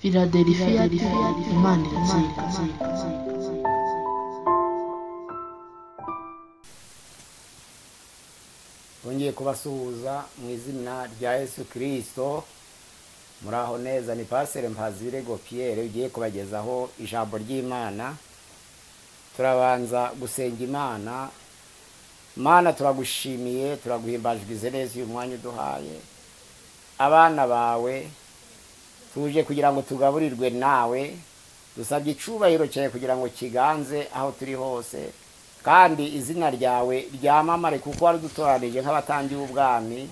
Philadelphia Imana iratsinda. Twongeye kubasuhuza mu izina rya Yesu Kirisito. Muraho neza, ni Pasiteri Mpazirego Pierre ugiye kubagezaho ijambo ry'Imana. Turabanza gusenga Imana. Mana, turagushimiye, turaguhimbajwe neza uyu mwanya uduhaye. Abana bawe tuje kugira ngo tugaburirwe nawe, dusabye icubahiro cyawe kugira ngo kiganze aho turi hose, kandi izina ryawe ryamamare kuko warudutoranije nk'abatambyi b'ubwami,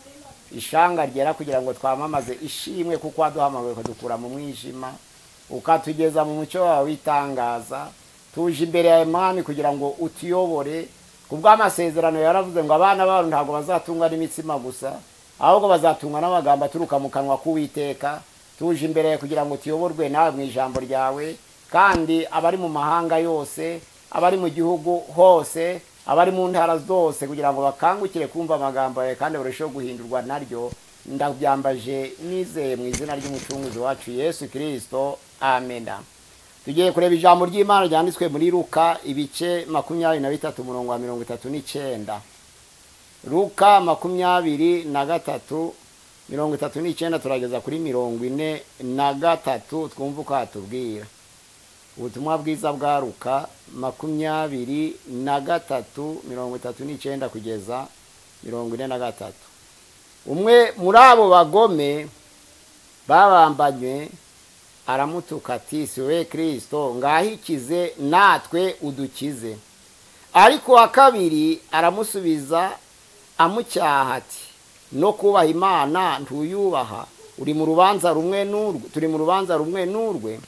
ishanga ryera kugira ngo twamamaze ishimwe kuko waduhamagaye ukadukura mu mwijima ukatugeza mu mucyo wawe w'itangaza. Tuje imbere yawe Mwami kugira ngo utuyobore kubw'amasezerano yaravuze ngo abana bawe ntabwo bazatungwa n'imitsima gusa, ahubwo bazatungwa n'amagambo aturuka mu kanwa k'Uwiteka. Tuje imbere kugira ngo tuyoborwe nawe mu ijambo ryawe, kandi abari mu mahanga yose, abari mu gihugu hose, abari mu ntara zose, kugira ngo bakangukire kumva amagambo yawe kandi barusheho guhindurwa naryo. Ndabyambaje nizeye mu izina ry'Umucunguzi wacu Yesu Kristo, amena. Tugiye kureba ijambo ry'Imana ryanditswe muri Luka ibice 23 umurongo wa 39. Luka 23 39 turageza kuri 43, twumva uko hatubwira. Ubutumwa bwiza bwa Luka 23 39 kugeza 43. Umwe muri abo bagome babambanywe aramutuka ati: "Si we Kristo, ngahikize natwe udukize." Ariko wa kabiri aramusubiza amucyaha ati: "No kubaha Imana ntuyubaha, uri mu rubanza rumwe n'urwe, turi mu rubanza rumwe n'urwe,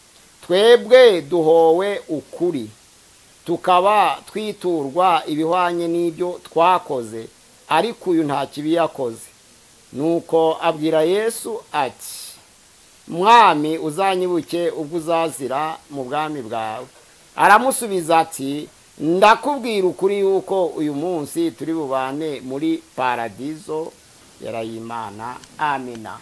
twebwe duhowe ukuri, tukaba twiturwa ibihwanye n'ibyo twakoze, ariko uyu nta kibi yakoze." Nuko abwira Yesu ati: "Mwami, uzanyibuke ubwo uzazira mu bwami bwawe." Aramusubiza ati: "Ndakubwira ukuri yuko uyu munsi turi bubane muri paradizo yarayimana." Amina.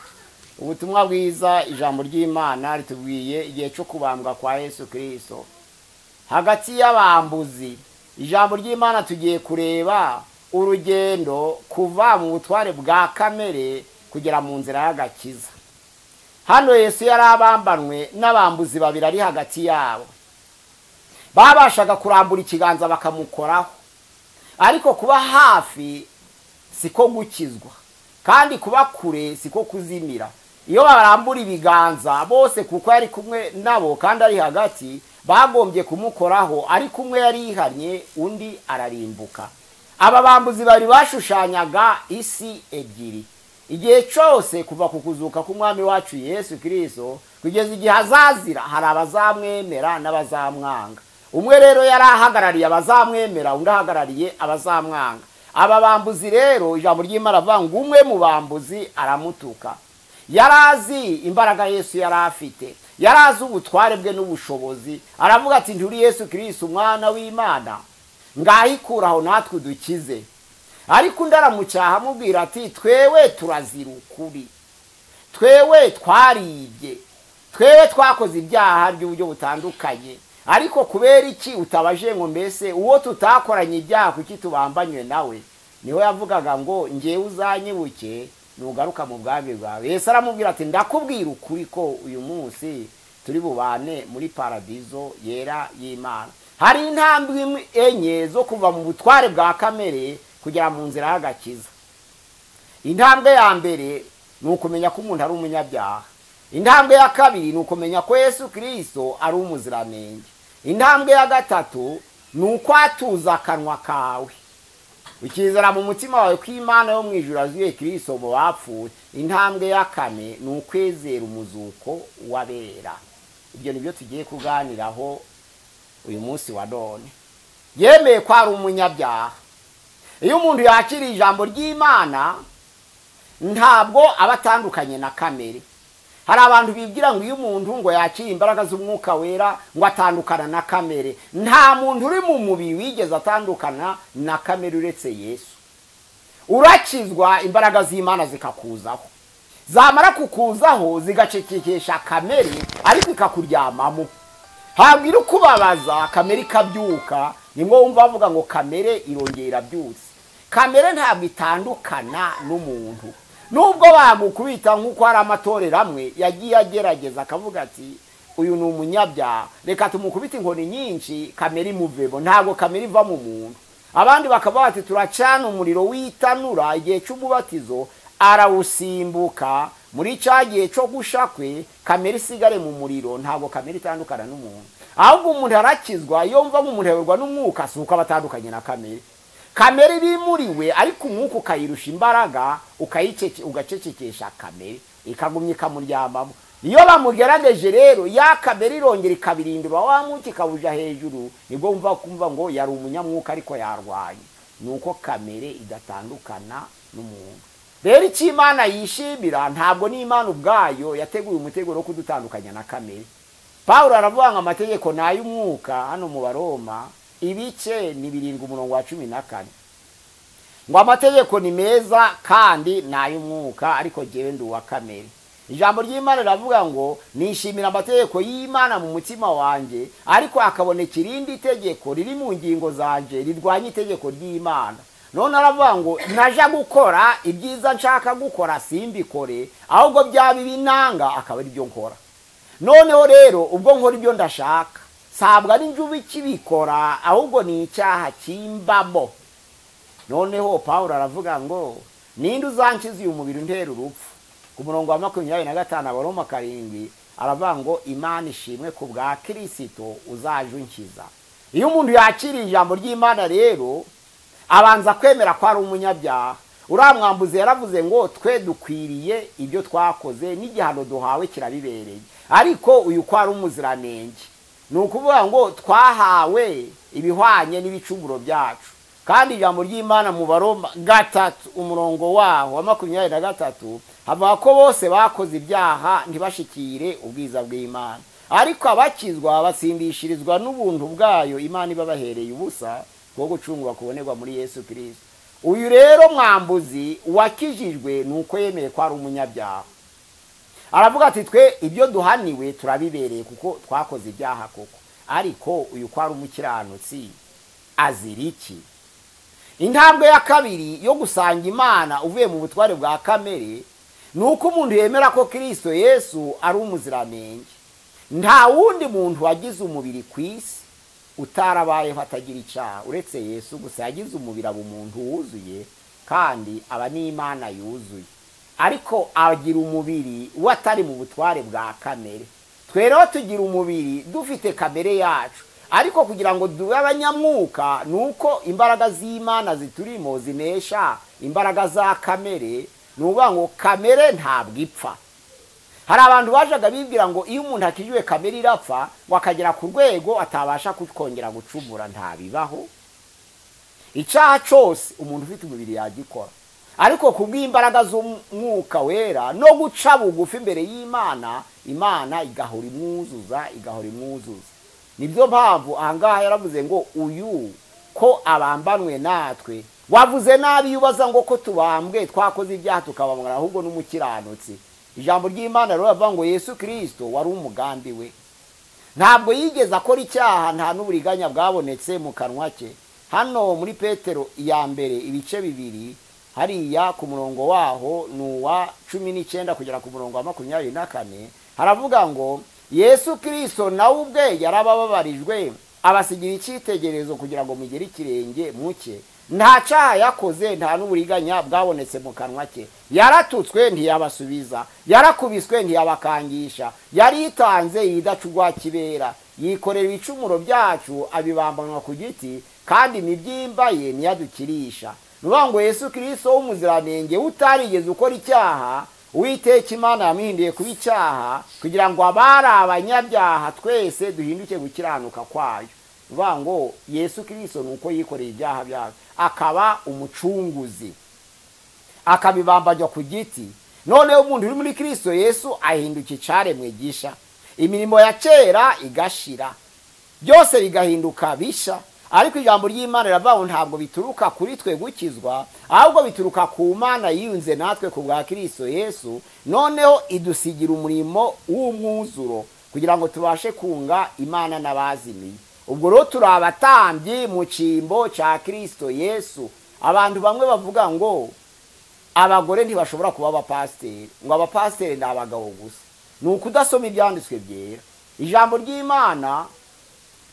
Ubutumwa bwiza, ijambo ry'Imana ritubwiye igihe cyo kubambwa kwa Yesu Kristo hagati y'abambuzi. Ijambo ry'Imana tugiye kureba urugendo kuva mu butware bwa kamere kugera mu nzira y'agakiza. Hano Yesu yarabambanwe n'abambuzi babiri ari hagati yabo, babashaga kurambura ikiganza bakamukoraho, ariko kuba hafi siko gukizwa, kandi kuba kure siko kuzimira. Iyo barambura ibiganza bose, kuko yari kumwe nabo kandi ari hagati, bagombye kumukoraho, ariko umwe yari yihannye undi ararimbuka. Aba bambuzi bari bashushanyaga isi ebyiri. Igihe cyose kuva ku kuzuka k'Umwami wacu Yesu Kristo kugeza igihe azazira, hari abazamwemera n'abazamwanga. Umwe rero yari ahagarariye abazamwemera, undi ahagarariye abazamwanga. Aba bambuzi rero, ijambo ry'Imana rivuga ngo umwe mu bambuzi aramutuka. Yarazi imbaraga Yesu yari afite, yarazi ubutware bwe n'ubushobozi. Aravuga ati: "Nturi Yesu Kristo umwana w'Imana, ngahikuraho natwe dukize." Ariko undi aramucyaha amubwira ati: "Twewe turazira ukuri, twewe twaribye, twewe twakoze ibyaha by'uburyo butandukanye, ariko kubera iki utabaje ngo mbese uwo tutakoranye ibyaha kuki tubambanywe nawe?" Niho yavugaga ngo: "Ngewe uzanyibuke nugaruka mu bwami bwawe." Yesu aramubwira ati: "Ndakubwira ukuri ko uyu munsi turi bubane muri paradizo yera y'Imana." Hari intambwe enye zo kuva mu butware bwa kamere kugera mu nzira y'agakiza. Intambwe ya mbere ni ukumenya ko umuntu ari umunyabyaha. Intambwe ya kabiri ni ukumenya ko Yesu Kristo ari umuziranenge. Intambwe ya gatatu ni ukwatuza akanwa kawe, ukizera mu mutima wawe ko Imana yo mu ijuru azuye Kristo mu bapfuye. Intambwe ya kane ni ukwizera umuzuko w'abera. Ibyo nibyo tugiye kuganiraho uyu munsi wa none. Yemeye ko ari umunyabyaha. Iyo umuntu yakiriye ijambo ry'Imana ntabwo aba atandukanye na kamere. Hari abantu bibwira ngo iyo umuntu ngo yakiriye imbaraga z'Umwuka Wera ngo atandukana na kamere. Nta muntu uri mu mubiri wigeze atandukana na kamere uretse Yesu. Urakizwa imbaraga z'Imana zikakuzaho. Zamara kukuzaho zigacecekesha kamere, ariko ikakuryamamo. Habwira kubabaza kamere ikabyuka, nimwo wumva bavuga ngo kamere irongera byutse. Kamere ntabwo itandukana n'umuntu. Nubwo bagukubita nk'uko hari amatorero amwe yagiye agerageza akavuga ati uyu ni umunyabyaha, reka tumukubite inkoni nyinshi kamere imuvemo. Ntabwo kamere iva mu muntu. Abandi bakavuga bati turacana umuriro w'itanura igihe cy'umubatizo, arawusimbuka muri cya gihe cyo gusha kwe, kamere isigare mu muriro. Ntabwo kamere itandukana n'umuntu, ahubwo umuntu arakizwa iyo mva umuntu ayoborwa n'umwuka, si uko aba atandukanye na kamere. Kamere ibimuriwe, ariko umwuka ukayirusha imbaraga, ugacecekesha kamere ikagumya ikamuryamamo. Iyo bamugerageje rero ya kamere irongera ikabirindura, wa mwuka ikawuja hejuru, nibwo wumva kumva ngo yari umunyamwuka ariko yarwaye. Nuko kamere idatandukana n'umuntu. Rero icyo Imana yishimira, ntabwo n'Imana ubwayo yateguye umutego wo kudutandukanya na kamere. Pawulo aravuga ngo amategeko ni ay'umwuka, hano mu Baroma ibice ni 7 umurongo wa 14, ngo amategeko ni meza kandi ni ay'umwuka, ariko jyewe ndi uwa kamere. Ijambo ry'Imana riravuga ngo nishimira amategeko y'Imana mu mutima wanjye, ariko hakaboneka irindi tegeko riri mu ngingo zanje rirwanya itegeko ry'Imana. None aravuga ngo naja gukora ibyiza nshaka gukora simbikore, ahubwo byaba ibinanga akaba ari byo nkora. Noneho rero ubwo nkora ibyo ndashaka, sabwa ari njubi kibikora, ahubwo ni icyaha kimbamo. Noneho Pawulo aravuga ngo ninde uzankiza uyu mubiri untera urupfu? Ku murongo wa 25 Abaroma 7 aravuga ngo Imana ishimwe ku bwa Kristo uzaje unkiza. Iyo umuntu yakiriye ijambo ry'Imana rero abanza kwemera ko ari umunyabyaha. Uramwambuze yaravuze ngo twe dukwiriye ibyo twakoze n'igihano duhawe kirabibereye, ariko uyu ko ari umuziranenge, ni ukuvuga ngo twahawe ibihwanye n'ibicumuro byacu. Kandi ijambo ry'Imana mu Baroma 3 umurongo waho wa 23 havuga ko bose bakoze ibyaha ntibashikire ubwiza bw'Imana, ariko abakizwa batsindishirizwa n'ubuntu bwayo Imana ibabahereye ubusa bwo gucungwa kubonerwa muri Yesu Kristo. Uyu rero mwambuzi wakijijwe nuko yemeye ko ari umunyabyaha. Aravuga ati twe ibyo duhaniwe turabibereye kuko twakoze ibyaha koko, ariko uyu ko ari umukiranutsi azira iki? Intambwe ya kabiri yo gusanga Imana uvuye mu butware bwa kamere nuko umuntu yemera ko Kristo Yesu ari umuziranenge. Nta wundi muntu wagize umubiri ku isi utarabayeho atagira icyaha uretse Yesu gusa. Yagize umubiri aba umuntu wuzuye kandi aba n'Imana yuzuye, ariko agira umubiri we atari mu butware bwa kamere. Twe rero tugira umubiri dufite kamere yacu, ariko kugira ngo dube abanyamwuka nuko imbaraga z'Imana ziturimo zinesha imbaraga za kamere. Nuvuga ngo kamere ntabwo ipfa. Hari abantu bajaga bibwira ngo iyo umuntu akijwe kamere irapfa, wakagera ku rwego atabasha kukongera gucumura. Ntabibaho. Icyaha cyose umuntu ufite umubiri yagikora, ariko kubw'imbaraga z'umwuka wera no guca bugufi imbere y'Imana, Imana igahora imwuzuza, igahora imwuzuza. Nibyo mpamvu ahangaha yaravuze ngo uyu ko abambanwe natwe. Wavuze nabi yubaza ngo ko tubambwe twakoze ibyaha tukabamwara, ahubwo n'umukiranutsi. Ijambo ry'Imana rero bavuga ngo Yesu Kristo wari umugambi we, ntabwo yigeze akora icyaha, nta n'uburiganya bwabonetse mu kanwa ke. Hano muri Petero ya mbere ibice 2 hariya ku murongo waho ni uwa 19 kugera ku murongo wa 24 haravuga ngo Yesu Kristo nawe ubwe yarabababarijwe, abasigira icyitegererezo kugira ngo mugere ikirenge muke. Nta cyaha yakoze, nta n'uburiganya bwabonetse mu kanwa ke. Yaratutswe ntiyabasubiza, yarakubiswe ntiyabakangisha, yaritanze yidacugwa kibera, yikorera ibicumuro byacu abibambanwa ku giti, kandi imibyimba ye niyadukirisha. Nuvuga ngo Yesu Kristo w'umuziranenge utarigeze ukora icyaha, Uwiteka Imana yamuhinduye kuba icyaha kugira ngo abari abanyabyaha twese duhinduke gukiranuka kwayo. Nuvuga ngo Yesu Kristo nuko yikoreye ibyaha byacu akaba umucunguzi, akabibambajwa ku giti. Noneho umuntu uri muri Kristo Yesu ahinduka icaremwe gisha, imirimo ya kera igashira, byose bigahinduka bisha. Ariko ijambo ry'Imana riravuga ngo ntabwo bituruka kuri twe gukizwa, ahubwo bituruka ku Mana yiyunze natwe ku bwa Kristo Yesu, noneho idusigira umurimo w'umwuzuro kugira ngo tubashe kunga Imana n'abazimiye. Ubwo rero turi abatambyi mu cyimbo cya Kristo Yesu. Abantu bamwe bavuga ngo abagore ntibashobora kuba abapasiteri, ngo abapasiteri ni abagabo gusa. Ni ukudasoma ibyanditswe byera. Ijambo ry'Imana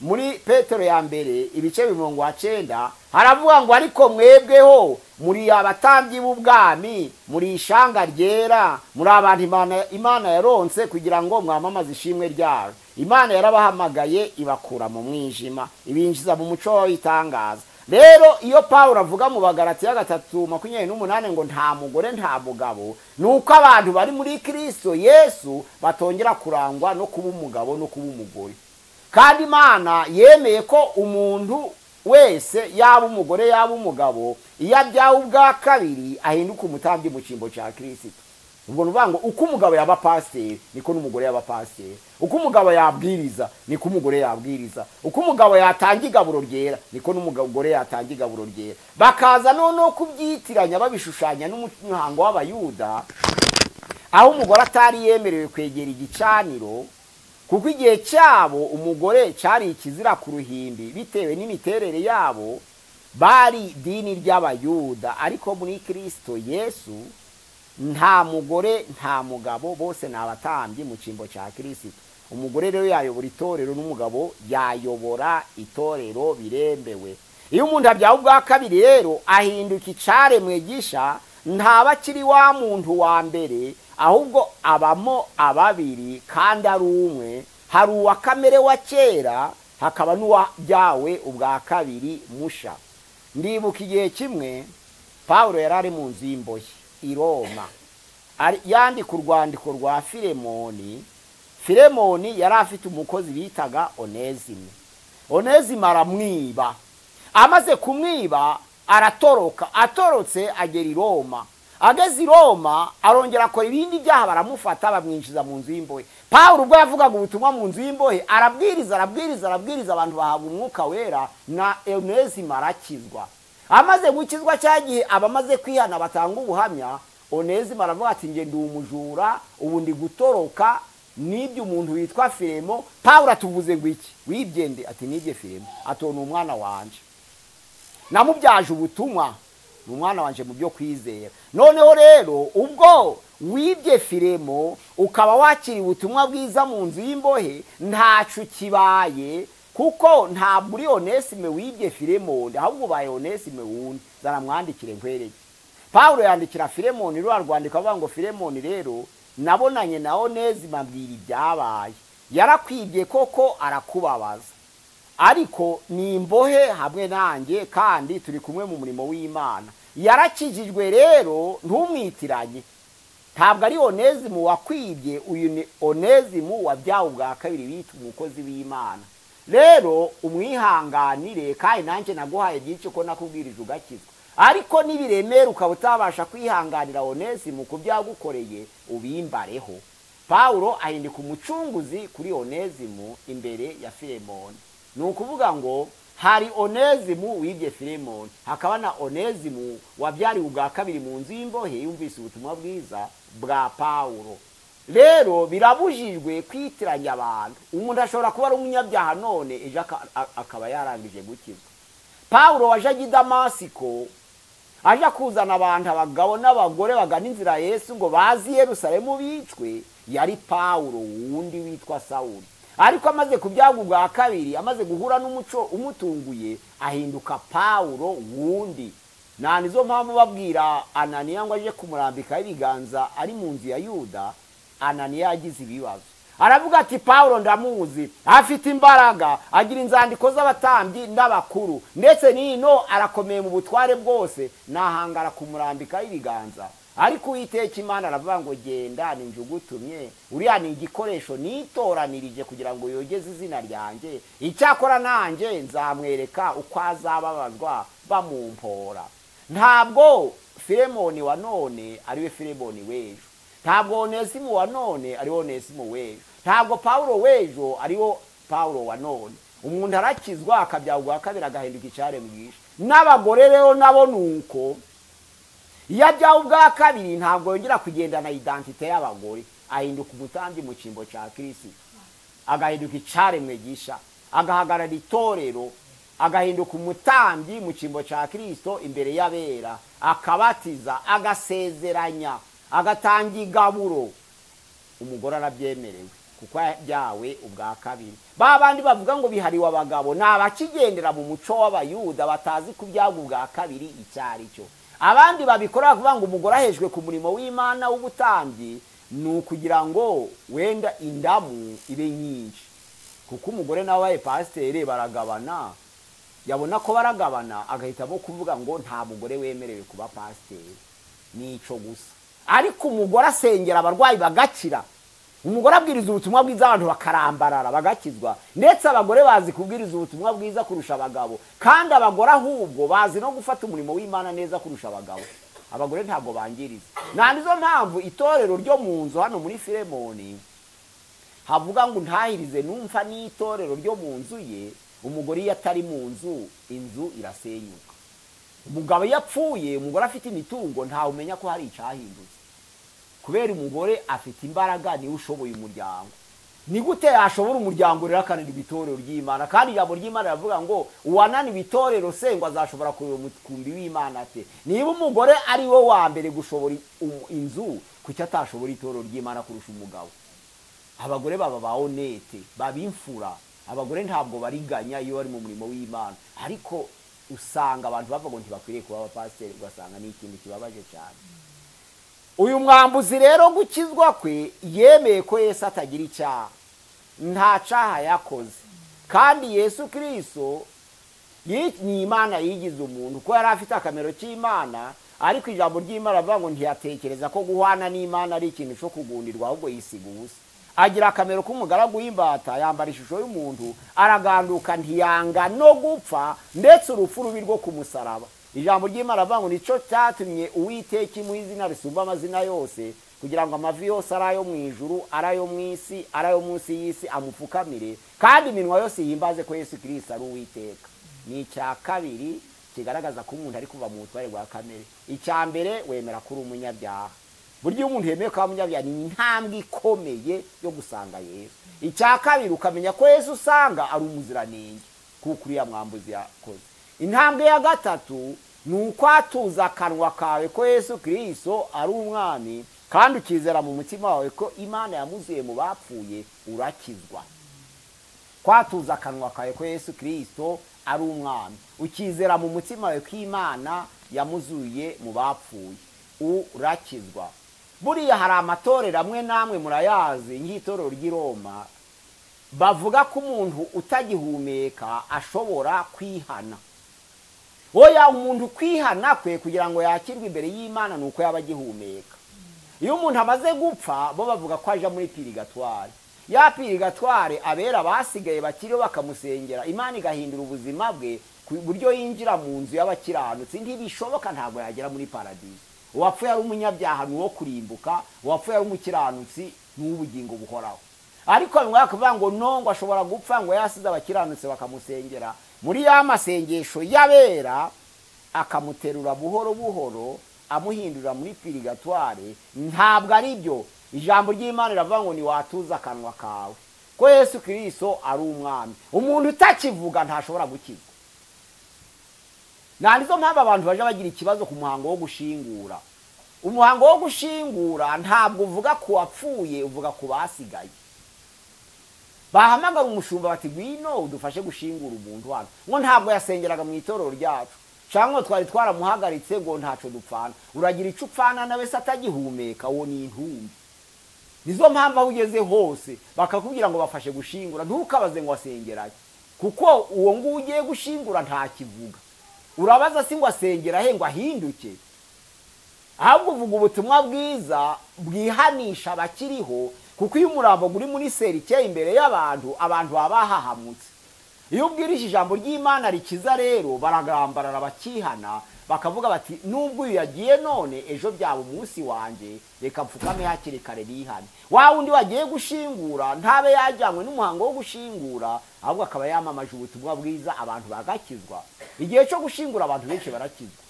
muri Petero ya mbere ibice 90 haravuga ngo ariko mwebweho muri abatambyi b'ubwami, muri ishanga ryera, muri abantu Imana yaronse kugira ngo mwamamaze ishimwe ryayo. Imana yarabahamagaye ibakura mu mwijima, ibinjiza mu muco w'itangaza. Rero iyo Pawulo avuga mu Bagalatiya 3:28 ngo nta mugore nta mugabo, nuko abantu bari muri Kristo Yesu batongera kurangwa no kuba umugabo no kuba umugore. Kandi Imana yemeye ko umuntu wese yaba umugore yaba umugabo iyo abyawe ubwa kabiri ahinduka umutambyi mu cyimbo cya Kristo. Ubwo nuvuga ngo uko umugabo yaba pasiteri niko n'umugore yaba pasiteri, uko umugabo yabwiriza niko umugore yabwiriza, uko umugabo yatanga igaburo ryera niko n'umugore yatanga igaburo ryera. Bakaza noneho kubyitiranya babishushanya n'umuhango w'Abayuda, aho umugore atari yemerewe kwegera igicaniro, kuko igihe cyabo umugore cyari ikizira ku ruhimbi bitewe n'imiterere yabo, bari dini ry'Abayuda. Ariko muri Kristo Yesu nta mugore nta mugabo, bose ni abatambyi mu cyimbo cya Kristo. Umugore rero yayobora itorero n'umugabo yayobora itorero birembewe. Iyo umuntu abyawe ubwa kabiri rero ahinduka icaremwe gisha, ntaba akiri wa muntu wa mbere, ahubwo abamo ababiri kandi ari umwe. Hari uwa kamere wa kera, hakaba n'uwabyawe ubwa kabiri musha. Ndibuka igihe kimwe Pawulo yari ari mu nzu y'imbohe i Roma, yandika urwandiko rwa Filemoni. Filemoni yari afite umukozi bitaga Onezimo. Onezimo aramwiba. Amaze kumwiba aratoroka, atorotse agera i Roma. Ageze i Roma arongera akora ibindi byaha, baramufata bamwinjiza mu nzu y'imbohe. Pawulo ubwo yavugaga ubutumwa mu nzu y'imbohe arabwiriza arabwiriza arabwiriza, abantu bahabwa umwuka wera na Onezimo arakizwa. Amaze gukizwa cya gihe abamaze kwihana batanga ubuhamya, Onezimo aravuga ati nge ndi umujura, ubu ndi gutoroka nibyo umuntu witwa Filemo. Pawulo atuvuze ngo iki? Wibyende? Ati nibye Filemo. Atona umwana wanje, namubyaje ubutumwa, ni umwana wanje mu byo kwizera. Noneho rero ubwo wibye Filemo ukaba wakira ubutumwa bwiza mu nzu y'imbohe, ntacu kibaye, kuko ntabwo uri Onesime wibye Filemoni, ahubwo ubaye Onesime wundi. Zaramwandikire nkwereke. Pawulo yandikira Filemoni rwa rwandiko avuga ngo Filemoni rero nabonanye na Onesime ambwira ibyabaye, yarakwibye koko arakubabaza, ariko ni imbohe hamwe nanjye kandi turi kumwe mu murimo w'Imana. Yarakijijwe rero ntumwitiranye, ntabwo ari Onezimu wakwibye, uyu ni Onezimu wabyawe ubwa kabiri bita umukozi w'Imana. Rero umwihanganire, kandi nanjye naguhaye byinshi ko nakubwirije ugakizwa, ariko nibiremera ukaba utabasha kwihanganira Onezimu ku byagukoreye, ubimbareho. Pawulo ahinduka umucunguzi kuri Onezimu imbere ya Filemoni. Ni ukuvuga ngo hari Onezimu wibye Filemoni, hakaba na Onezimu wabyariwe ubwa kabiri mu nzu y'imbohe yumvise ubutumwa bwiza bwa Pawulo. Rero birabujijwe kwitiranya abantu. Umuntu ashobora kuba ari umunyabyaha none ejo akaba yarangije gukizwa. Pawulo waje i Damasiko aje kuzana abantu, abagabo n'abagore bagana inzira Yesu ngo bazi Yerusalemu bicwe, yari Pawulo wundi witwa Sawuli. Ariko amaze kubyaga ubwa kabiri, amaze guhura n'umuco umutunguye, ahinduka Pawulo wundi. Na nizo mpamvu babwira Ananiya ngo aje kumurambika ibiganza ari mu nzu ya Yuda. Ananiya yagize ibibazo, aravuga ati Pawulo ndamuzi, afite imbaraga, agira inzandiko z'abatambyi n'abakuru, ndetse nino arakomeye mu butware bwose, nahangara kumurambika ibiganza. Ariko Uwiteka Imana aravuga ngo genda, ni njugutumye, uriya ni igikoresho nitoranirije kugira ngo yogeze izina ryanjye, icyakora nanjye nzamwereka uko azababazwa bamumpora. Ntabwo Filemoni wa none ariwe Filemoni w'ejo, ntabwo Onezimu wa none ariwe Onezimu w'ejo, ntabwo Pawulo w'ejo ariwo Pawulo wa none. Umuntu arakizwa akabyagwa ubwa kabiri agahinduka icyaremwe gisha. N'abagore rero nabo nuko iyo abyawe ubwa kabiri ntabwo yongera kugendana identite y'abagore, ahinduka umutambyi mu cyimbo cya Kristo, agahinduka icyaremwe gisha, agahagarara itorero, agahinduka umutambyi mu cyimbo cya Kristo imbere y'abera, akabatiza, agasezeranya, agatanga igaburo. Umugore arabyemerewe kuko yabyawe ubwa kabiri. Ba bandi bavuga ngo bihariwe abagabo ni abakigendera mu muco w'Abayuda batazi kubyagwa ubwa kabiri icyo ari cyo. Abandi babikora bavuga ngo umugore ahejwe ku murimo w'Imana w'ubutambyi ni ukugira ngo wenda indamu ibe nyinshi, kuko umugore nawe abaye pasiteri baragabana, yabona ko baragabana agahitamo kuvuga ngo nta mugore wemerewe kuba pasiteri, nico gusa. Ariko umugore asengera abarwayi bagakira, umugore abwiriza ubutumwa bwiza abantu bakarambarara bagakizwa, ndetse abagore bazi kubwiriza ubutumwa bwiza kurusha abagabo, kandi abagore ahubwo bazi no gufata umurimo w'Imana neza kurusha abagabo. Abagore ntabwo bangiriza. Nta nizo mpamvu itorero ryo mu nzu hano muri Filemoni havuga ngo ntahirize numva n'itorero ryo mu nzu ye. Umugore iyo atari mu nzu, inzu irasenyuka. Umugabo iyo apfuye, umugore afite imitungo, ntawe umenya ko hari icyahindutse, kubera umugore afite imbaraga, niwe ushoboye umuryango. Ni gute yashobora umuryango rero akananirwa itorero ry'Imana? Kandi ijambo ry'Imana riravuga ngo uwananiwe itorero se ngo azashobora kureba umukumbi w'Imana ate? Niba umugore ari we wa mbere gushobora inzu, kuki atashobora itorero ry'Imana kurusha umugabo? Abagore baba ba honete, baba imfura. Abagore ntabwo bariganya iyo bari mu murimo w'Imana, ariko usanga abantu bavuga ngo ntibakwiriye kuba abapasiteri, ugasanga ni ikintu kibabaje cyane. Uyu mwambuzi rero gukizwa kwe yemeye ko Yesu atagira icyaha, nta cyaha yakoze, kandi Yesu Kristo ni Imana yigize umuntu, kuko yari afite akamero k'Imana. Ariko ijambo ry'Imana rivuga ngo ntiyatekereza ko guhwana n'Imana ari ikintu cyo kugundirwa, ahubwo yisiga ubusa, agira akamero k'umugaragu w'imbata, yambara ishusho y'umuntu, araganduka, ntiyanga no gupfa, ndetse urupfu rubi rwo ku musaraba. Ijambo ry'Imana rivuga ngo nico cyatumye Uwiteka imuha izina risumba amazina yose, kugira ngo amavi yose ari ayo mu ijuru, ari ayo mu isi, ari ayo munsi y'isi amupfukamire, kandi iminwa yose yihimbaze ko Yesu Kristo ari Uwiteka. Ni icya kabiri kigaragaza ko umuntu ari kuva mu butware bwa kamere. Icya mbere, wemera ko uri umunyabyaha. Burya iyo umuntu yemeye ko ari umunyabyaha ni intambwe ikomeye yo gusanga Yesu. Icya kabiri, ukamenya ko Yesu usanga ari umuziranenge, kuko uriya mwambuzi yakoze. Intambwe ya gatatu ni ukwatuza akanwa kawe ko Yesu Kristo ari umwami, kandi ukizera mu mutima wawe ko Imana yamuzuye mu bapfuye, urakizwa. Kwatuza akanwa kawe ko Yesu Kristo ari umwami, ukizera mu mutima wawe ko Imana yamuzuye mu bapfuye, urakizwa. Buriya hari amatorero amwe namwe murayazi, nk'itorero ry'i Roma, bavuga ko umuntu utagihumeka ashobora kwihana. Oya, umuntu kwihana kwe kugira ngo yakirwe imbere y'Imana ni uko yaba agihumeka. Iyo umuntu amaze gupfa, bo bavuga ko aja muri pirigatware. Ya pirigatware abera basigaye bakiriho bakamusengera, Imana igahindura ubuzima bwe ku buryo yinjira mu nzu y'abakiranutsi. Ntibishoboka, ntabwo yagera muri paradiso. Uwapfuye ari umunyabyaha ni uwo kurimbuka, uwapfuye ari umukiranutsi ni uw'ubugingo buhoraho. Ariko bamwe bakavuga ngo no, ngo ashobora gupfa ngo yasize abakiranutsi bakamusengera, muri ya masengesho y'abera akamuterura buhoro buhoro amuhindura muri pirigatware. Ntabwo ari byo. Ijambo ry'Imana riravuga ngo niwatuza akanwa kawe ko Yesu Kristo ari umwami. Umuntu utakivuga ntashobora gukizwa. Nta nizo mpamvu abantu baje bagira ikibazo ku muhango wo gushingura. Umuhango wo gushingura ntabwo uvuga ku wapfuye, uvuga ku basigaye. Bahamagara umushumba bati ngwino udufashe gushingura umuntu hano, ngo ntabwo yasengeraga mu itorero ryacu, cyangwa twari twaramuhagaritse ngo ntaco dupfana. Uragira icyo upfana nawe se atagihumeka, uwo ni intumbi. Nizo mpamvu aho ugeze hose bakakubwira ngo bafashe gushingura, ntukabaze ngo asengerahe, kuko uwo nguwo ugiye gushingura ntakivuga. Urabaza si ngo asengera he ngo ahinduke, ahubwo uvuga ubutumwa bwiza bwihanisha abakiriho, kuko iyo umurambo uri muri serike imbere y'abantu, abantu baba bahahamutse. Iyo ubwirije ijambo ry'Imana rikiza rero baragambarara bakihana, bakavuga bati nubwo uyu yagiye none ejo byaba umunsi wanjye, reka mfukame hakiri kare bihane. Wa wundi wagiye gushingura ntabe yajyanywe n'umuhango wo gushingura, ahubwo akaba yamamaje ubutumwa bwiza abantu bagakizwa. Igihe cyo gushingura abantu benshi barakizwa,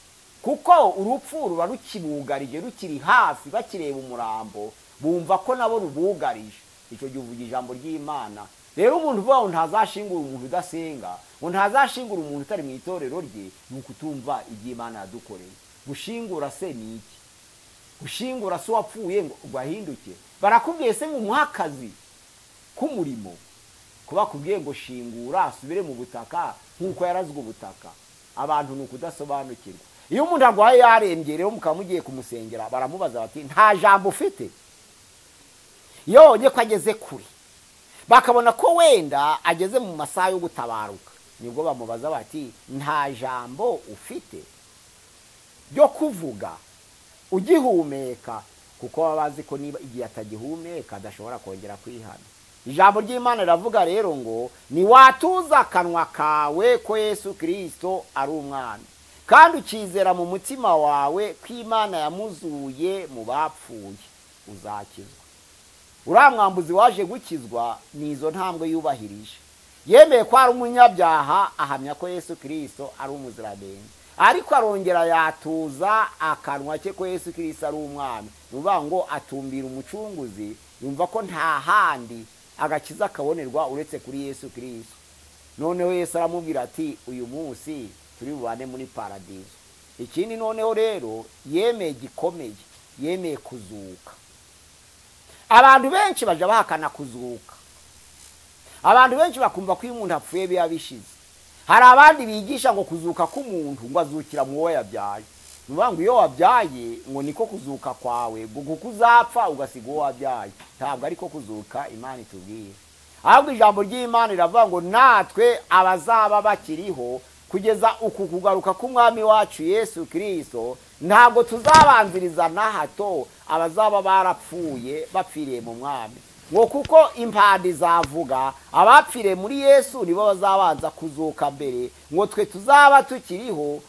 kuko urupfu ruba rukibugarije, rukiri hafi, bakireba umurambo bumva ko nabo rubugarije. Icyo gihe uvuga ijambo ry'Imana. Rero umuntu uvuga ngo ntazashingura umuntu udasenga, ngo ntazashingura umuntu utari mu itorero rye, ni ukutumva ibyo Imana yadukoreye. Gushingura se ni iki? Gushingura se uwapfuye ngo ahinduke? Barakubwiye se ngo umuhe akazi k'umurimo? Kuba bakubwiye ngo shingura asubire mu butaka nk'uko yarazwe ubutaka. Abantu ni ukudasobanukirwa. Iyo umuntu arwaye yarembye rero mukaba mugiye kumusengera, baramubaza bati nta jambo ufite? Iyo babonye ko ageze kure, bakabona ko wenda ageze mu masaha yo gutabaruka, nibwo bamubaza bati nta jambo ufite ryo kuvuga ugihumeka? Kuko baba bazi ko niba igihe atagihumeka adashobora kongera kwihana. Ijambo ry'Imana riravuga rero ngo niwatuza akanwa kawe ko Yesu Kristo ari umwana, kandi ukizera mu mutima wawe ko Imana yamuzuye mu bapfuye, uzakizwa. Uriya mwambuzi waje gukizwa ni izo ntambwe yubahirije. Yemeye ko ari umunyabyaha, ahamya ko Yesu Kristo ari umuziranenge, ariko arongera yatuza akanwa ke ko Yesu Kristo ari umwami. Ni ukuvuga ngo atumbira umucunguzi, yumva ko nta handi agakiza kabonerwa uretse kuri Yesu Kristo. Noneho Yesu aramubwira ati uyu munsi turi bubane muri paradizo. Ikindi noneho rero yemeye gikomeye, yemeye kuzuka. Abantu benshi baje bahakana kuzuka. Abantu benshi bakumva ko iyo umuntu apfuye biba bishize. Hari abandi bigisha ngo kuzuka k'umuntu ngo azukira mu wo yabyaye. Ni ukuvuga ngo iyo wabyaye ngo niko kuzuka kwawe, kuko uzapfa ugasiga uwo wabyaye. Ntabwo ariko kuzuka Imana itubwira. Ahubwo ijambo ry'Imana riravuga ngo natwe abazaba bakiriho kugeza uku kugaruka k'umwami wacu Yesu Kristo, ntabwo tuzabanziriza na hato abazaba barapfuye bapfiriye mu mwami. Ngo kuko impande zavuga abapfiriye muri Yesu nibo bazabanza kuzuka mbere, ngo twe tuzaba tukiriho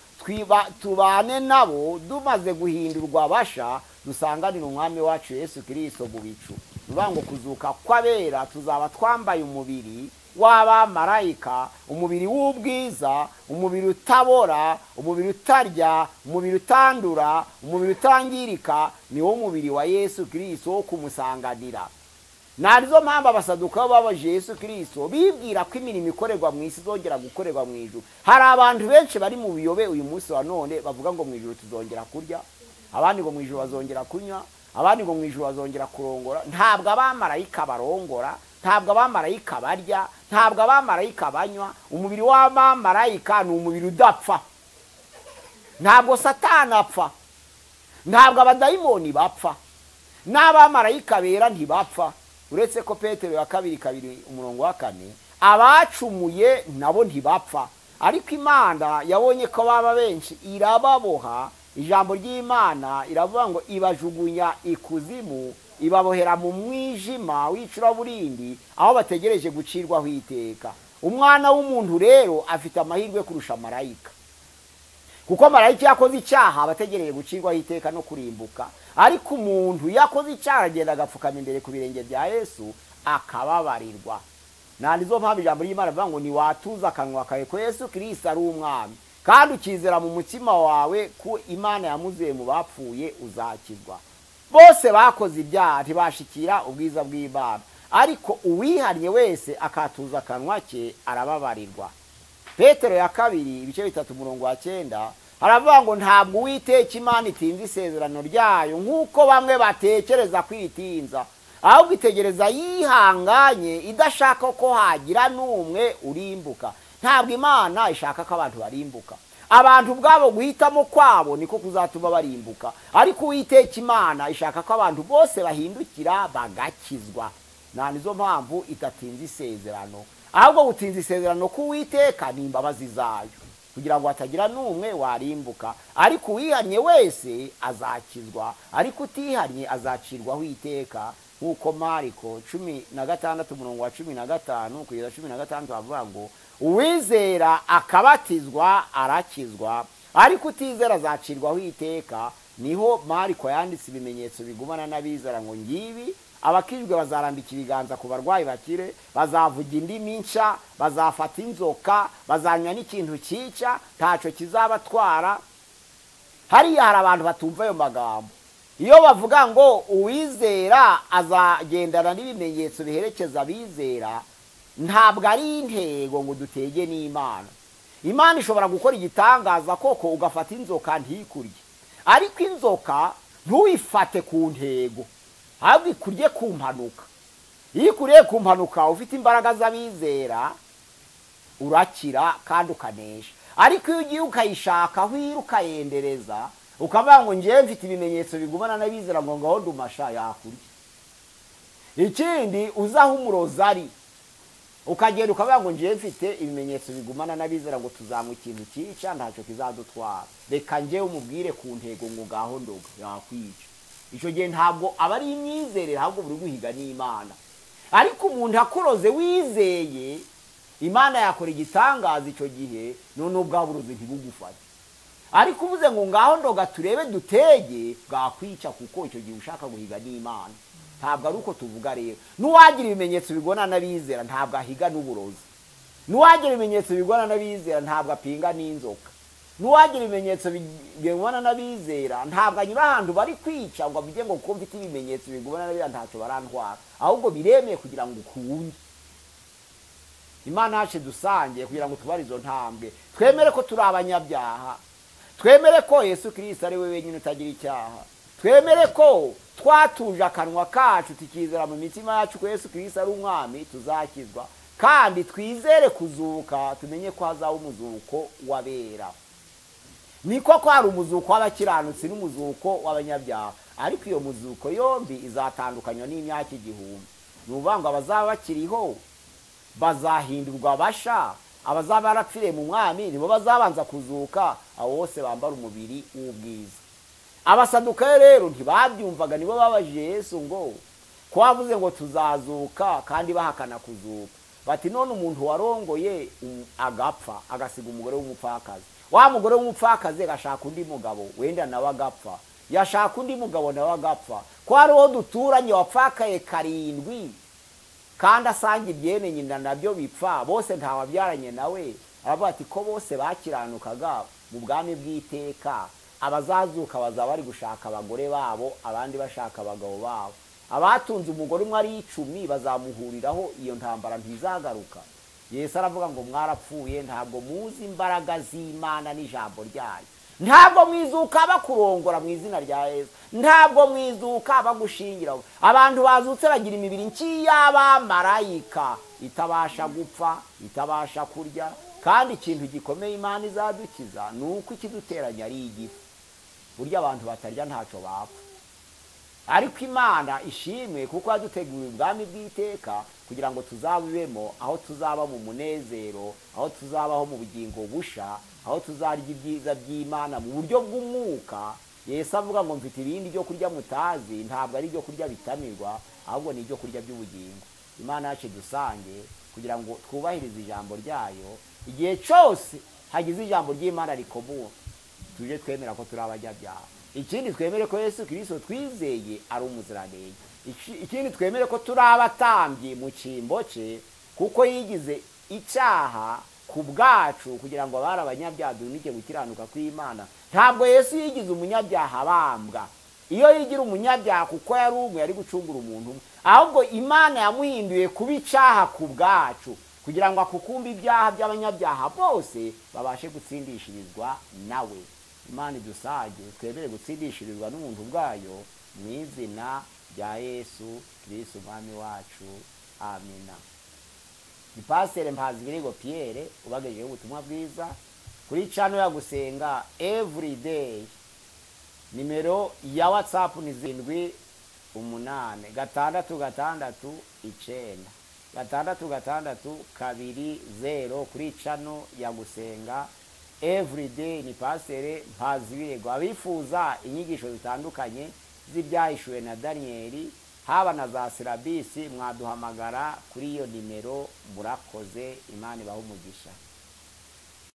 tubane nabo dumaze guhindurwa basha, dusanganire umwami wacu Yesu Kristo mu bicu. Bivuga ngo kuzuka kw'abera tuzaba twambaye umubiri w'abamarayika, umubiri w'ubwiza, umubiri utabora, umubiri utarya, umubiri utandura, umubiri utangirika, ni wo mubiri wa Yesu Kristo wo kumusanganira. Narizo mpamvu abasadukayo babaje Yesu Kristo bibwira ko imirimo ikorerwa mu isi izongera gukorerwa mu ijuru. Hari abantu benshi bari mu biyobe uyu munsi wa none bavuga ngo mu ijuru tuzongera kurya, abandi ngo mu ijuru bazongera kunywa, abandi ngo mu ijuru bazongera kurongora. Ntabwo abamarayika barongora, ntabwo abamarayika barya, ntabwo abamarayika banywa. Umubiri w'abamarayika ni umubiri udapfa. Ntabwo Satani apfa, ntabwo abadayimoni bapfa, n'abamarayika bera ntibapfa. Uretse ko Petero wa 2:2 umurongo wa 4, abacumuye nabo ntibapfa, ariko Imana yabonye ko baba benshi irababoha. Ijambo ry'Imana iravuga ngo ibajugunya ikuzimu, ibabohera mu mwijima w'icuraburindi, aho bategereje gucirwaho iteka. Umwana w'umuntu rero afite amahirwe kurusha marayika, kuko marayika yakoze icyaha abategereye gucirwaho iteka no kurimbuka, ariko umuntu yakoze icyaha agenda agapfukama imbere ku birenge bya Yesu akababarirwa. Nanizo mpamvu ijambo ry'Imana rivuga ngo niwatuza akanwa kawe ko Yesu Kristo ari umwami, kandi ukizera mu mutima wawe ko Imana yamuzuye mu bapfuye, uzakizwa. Bose bakoze ibyaha ntibashikira ubwiza bw'Imana, ariko uwihannye wese akatuza akanwa ke arababarirwa. Petero ya 2:3 umurongo wa 9 haravuga ngo ntabwo Uwiteka Imana itinza isezerano ryayo nk'uko bamwe batekereza kwitinza, ahubwo itegereza yihanganye idashaka ko hagira n'umwe urimbuka. Ntabwo Imana ishaka ko abantu barimbuka. Abantu ubwabo guhitamo kwabo niko kuzatuma barimbuka, ariko Uwiteka Imana ishaka ko abantu bose bahindukira bagakizwa. Nanizo mpamvu itatinza isezerano, ahubwo gutinza isezerano k'Uwiteka ni imbabazi zayo, kugira ngo hatagira n'umwe warimbuka. Ariko uwihannye wese azakizwa, ariko utihannye azacirwaho iteka. Nk'uko Mariko 16 umurongo wa 15 kugeza 16 bavuga ngo uwizera akabatizwa arakizwa, ariko utizera azacirwaho iteka. Niho Mariko yanditse ibimenyetso bigumana n'abizera ngo ngibi: abakijwe bazarambika ibiganza ku barwayi bakire, bazavuga indimi nshya, bazafata inzoka, bazanywa n'ikintu cyica ntacyo kizabatwara. Hariya hari abantu batumva ayo magambo. Iyo bavuga ngo uwizera azagendana n'ibimenyetso biherekeza abizera, ntabwo ari intego ngo dutege n'Imana. Imana ishobora gukora igitangaza koko ugafata inzoka ntikurye, ariko inzoka ntuyifate ku ntego, ahubwo ikurye ku mpanuka. Iyo ikuriye ku mpanuka ufite imbaraga z'abizera urakira kandi ukanesha. Ariko iyo ugiye ukayishaka aho iri ukayendereza, ukavuga ngo ngewe mfite ibimenyetso bigumana n'abizera ngo ngaho ndumasha, yakurya. Ikindi, uzaho umurozi ari ukagenda ukavuga ngo ngewe mfite ibimenyetso bigumana n'abizera ngo tuzanywa ikintu cyica ntacyo kizadutwara, reka ngewe umubwire ku ntego ngo ngaho ndoga, yakwica. Icyo gihe ntabwo aba ari imyizerere, ahubwo buri guhiga n'Imana. Ariko umuntu akuroze wizeye Imana yakora igitangaza icyo gihe, none ubwa burozi ntibugufate. Ariko uvuze ngo ngaho ndoga turebe dutege, bwakwica, kuko icyo gihe ushaka guhiga n'Imana. Ntabwo ari uko tuvuga rero. N'uwagira ibimenyetso bigona n'abizera ntabwo ahiga n'uburozi. N'uwagira ibimenyetso bigona n'abizera ntabwo apinga n'inzoka. N'uwagira ibimenyetso bigona n'abizera ntabwo anyura ahantu bari kwica ngo avuge ngo kuko mfite ibimenyetso bigona n'abizera ntacyo barantwara, ahubwo biremeye kugira ngo ukunde. Imana yacu dusangiye kugira ngo tubare izo ntambwe, twemere ko turi abanyabyaha, twemere ko Yesu Kristo ari we wenyine utagira icyaha, twemere ko twatuje akanwa kacu tukizera mu mitima yacu ko Yesu Kristo ari umwami, tuzakizwa. Kandi twizere kuzuka, tumenye ko hazaba umuzuko w'abera. Niko ko hari umuzuko w'abakiranutsi n'umuzuko w'abanyabyaha, ariko iyo muzuko yombi izatandukanywa n'imyaka 1000. Ni ukuvuga ngo abazaba bakiriho bazahindurwa basha, abazaba barapfiriye mu mwami nibo bazabanza kuzuka, abo bose bambara umubiri w'ubwiza. Abasadukayo rero ntibabyumvaga, nibo babajije Yesu ngo ko wavuze ngo tuzazuka kandi bahakana kuzuka. Bati none umuntu warongoye agapfa agasiga umugore w'umupfakazi, wa mugore w'umupfakazi agashaka undi mugabo wenda nawe agapfa, yashaka undi mugabo nawe agapfa, ko hari uwo duturanye wapfakaye 7 kandi asanga ibyene nyina nabyo bipfa, bose ntawabyaranye nawe. Aravuga ati ko bose bakiranukaga mu bwami bw'iteka, abazazuka bazaba bari gushaka abagore babo, abandi bashaka abagabo babo. Abatunze umugore umwe ari 10 bazamuhuriraho, iyo ntambara ntizagaruka. Yesu aravuga ngo mwarapfuye, ntabwo muzi imbaraga z'Imana n'ijambo ryayo. Ntabwo mwizuka bakurongora mu izina rya Yesu, ntabwo mwizuka bagushingira. Abantu bazutse bagira imibiri nk'iy'abamarayika, itabasha gupfa, itabasha kurya. Kandi ikintu gikomeye Imana izadukiza ni uko ikiduteranya ari igifu. Burya abantu batarya ntacyo bapfa, ariko Imana ishimwe kuko yaduteguriye ubwami bw'iteka kugira ngo tuzabubemo, aho tuzaba mu munezero, aho tuzabaho mu bugingo busha, aho tuzarya ibyiza by'Imana mu buryo bw'umwuka. Yesu avuga ngo mfite ibindi byo kurya mutazi, ntabwo ari ibyo kurya bitamirwa, ahubwo ni ibyo kurya by'ubugingo. Imana yacu dusange kugira ngo twubahirize ijambo ryayo. Igihe cyose hagize ijambo ry'Imana rikomoka, tuje twemera ko turi abanyabyaha. Ikindi twemere ko Yesu Kristo twizeye ari umuziranenge. Ikindi twemere ko turi abatambyi mu cyimbo cye, kuko yigize icyaha ku bwacu kugira ngo abari abanyabyaha duhunike gukiranuka kw'Imana. Ntabwo Yesu yigize umunyabyaha abambwa. Iyo yigira umunyabyaha kuko yari umwe yari gucungura umuntu umwe, ahubwo Imana yamuhinduye kuba icyaha ku bwacu kugira ngo akukumbe ibyaha by'abanyabyaha bose babashe gutsindishirizwa nawe. Imana idusage twemere gutsindishirizwa n'ubuntu bwayo mu izina rya Yesu Kristo umwami wacu, amina. Ni Pasiteri Mpazibirego Pierre ubagejejeho ubutumwa bwiza kuri channel ya Gusenga everyday. Nimero ya WhatsApp ni 7 8 6 6 9 6 6 2 0 kuri channel ya Gusenga everyday. Ni Pasiteri Mpazibirego. Abifuza inyigisho zitandukanye z'ibyahishuwe na Danieli Haba na za sirabisi, mwaduhamagara kuri iyo nimero. Murakoze, Imana ibahe umugisha.